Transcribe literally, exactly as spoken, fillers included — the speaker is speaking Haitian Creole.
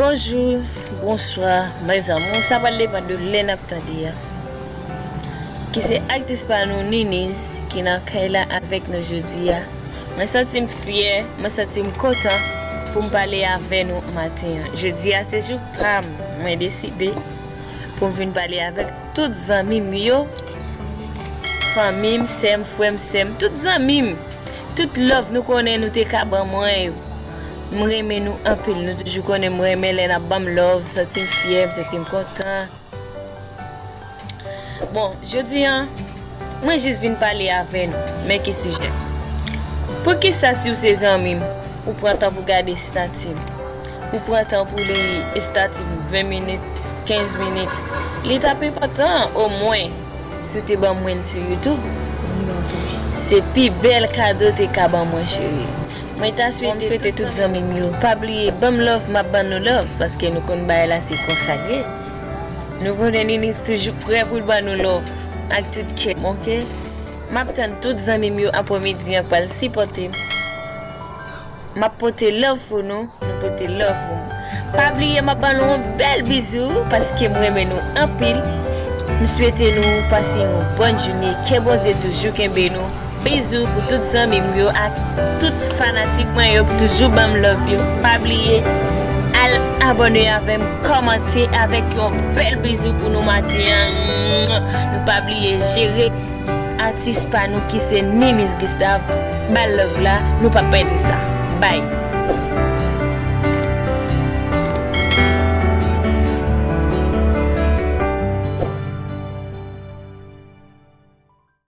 Bonjou, bonswa, mes amours, sa pral depann de lè n ap tande a. Ki se aktris pa nou, Niniz, ki nan kay la avèk nou jodi a. Mwen santi m fyè, mwen santi m kontan pou m pale avè nou maten an. Jodi a se jou pa m, mwen deside pou m vin pale avèk tout zanmi m yo, fanmi m, sè m, frè m, sè m, tout zanmi m, tout love nou konnen nou te ka ban mwen yo. M renmen nou anpil, nou toujou konnen m renmen lè n ap ban m love, m santi m fyè, m santi m kontan. Bon, jodi a, mwen jis vin pale avè nou, men ki sijè. Poukisa si w se zanmi m, ou pran tan pou gade estati m? Ou pran tan pou li estati m ven minit, kenz minit? Li t ap enpòtan, omwen, si w te ban mwen l sou YouTube. Se pi bèl kado te ka ban mwen, cheri. Mwen ta swete, m swete tout zanmi m yo. Pa bliye, ban m love, m ap ban nou love, paske nou konn bagay la se konsa l ye. Nou konnen Niniz toujou prè pou l ban nou love ak tout kè m, oke? M ap tann tout zanmi m yo aprèmidi an k pral sipòte m. M ap pote love pou nou, nou pote love pou mwen. Pa bliye, m ap ban nou yon bèl bizou, paske m renmen nou anpil. M swete nou pase yon bòn jounen. Ke Bondye toujou kenbe nou. Bizou pou tout zanmi m yo ak tout fanatik mwen yo k toujou ban m love yo. Pa bliye, al abòne avè m, kòmante avèk yon bèl bizou pou nou maten an. Nou pa bliye jere atis pa nou ki se Niniz Gustave. Ba l love la, nou p ap pèdi sa. Bye.